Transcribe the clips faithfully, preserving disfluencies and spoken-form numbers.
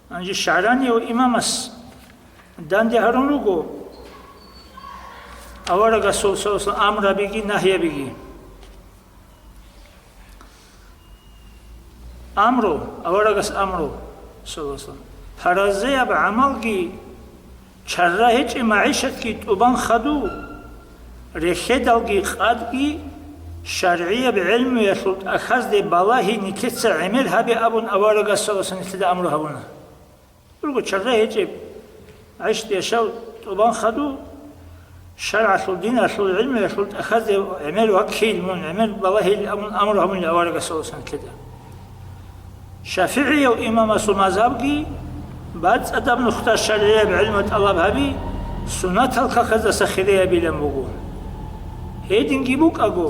Гьанже ШагӀранияв имамас данде гьарун руго аварагасул саллаллагьу гӀалайгьи ва саллам амрабиги нагьиябиги. Амру, аварагас амру, саллаллагьу гӀалайгьи ва саллам, паразеяб гӀамалги, чарра гьечӀеб магӀишатги тӀубан хадув, релълъедалги къадги шаргӀияб гӀелмуялъул тӀахьазде балагьи нилъеца гӀемер гьабе абун аварагас саллаллагьу гӀалайгьи ва саллам нилъеда амру гьабуна. Дурго чарра гьечӀеб гӀиштӀ яшав тӀубан хадув, шаргӀалъул диналъул гӀилмуялъул тӀахьазде гӀемер ваккил мун, гӀемер балагьил абун амру гьабунила аварагас саллаллагьу гӀалайгьи ва саллам нилъеда. ШафигӀияв имамасул мазгьабги, бацӀцӀадаб нухда шаргӀияб гӀилму тӀалаб гьаби, суннатал каказдаса хириябилан буго. Гьединги букӀаго,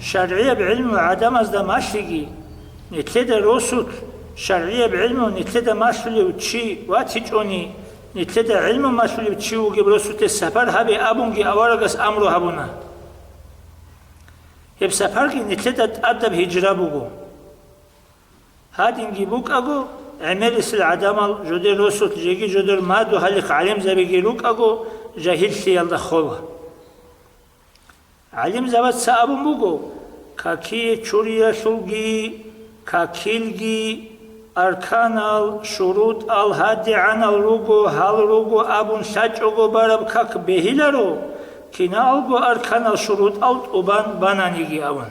шаргӀияб гӀилму гӀадамазда малъиги, нилъеда росулъ шаргӀияб гӀилму нилъеда малъулев чи ватичӀони, нилъеда гӀилму малъулев чи вугеб росулъе сапар гьабе абунги аварагас амру гьабуна. Гьеб сапарги нилъеда тӀадаб гьижра буго. Гьадинги букӀаго, гӀемерисел гӀадамал жодер росулъ жеги жодор мадугьалихъ гӀалимзабиги рукӀаго, жагьиллъиялда хола. ГӀалимзабаца абун буго, какие чуриялъулги, какилги, арканал, шурутӀал гьадигӀанал руго, гьал руго абун лъачӀого бараб как бегьиларо, киналго арканал, шурутӀал тӀубан бананиги абун.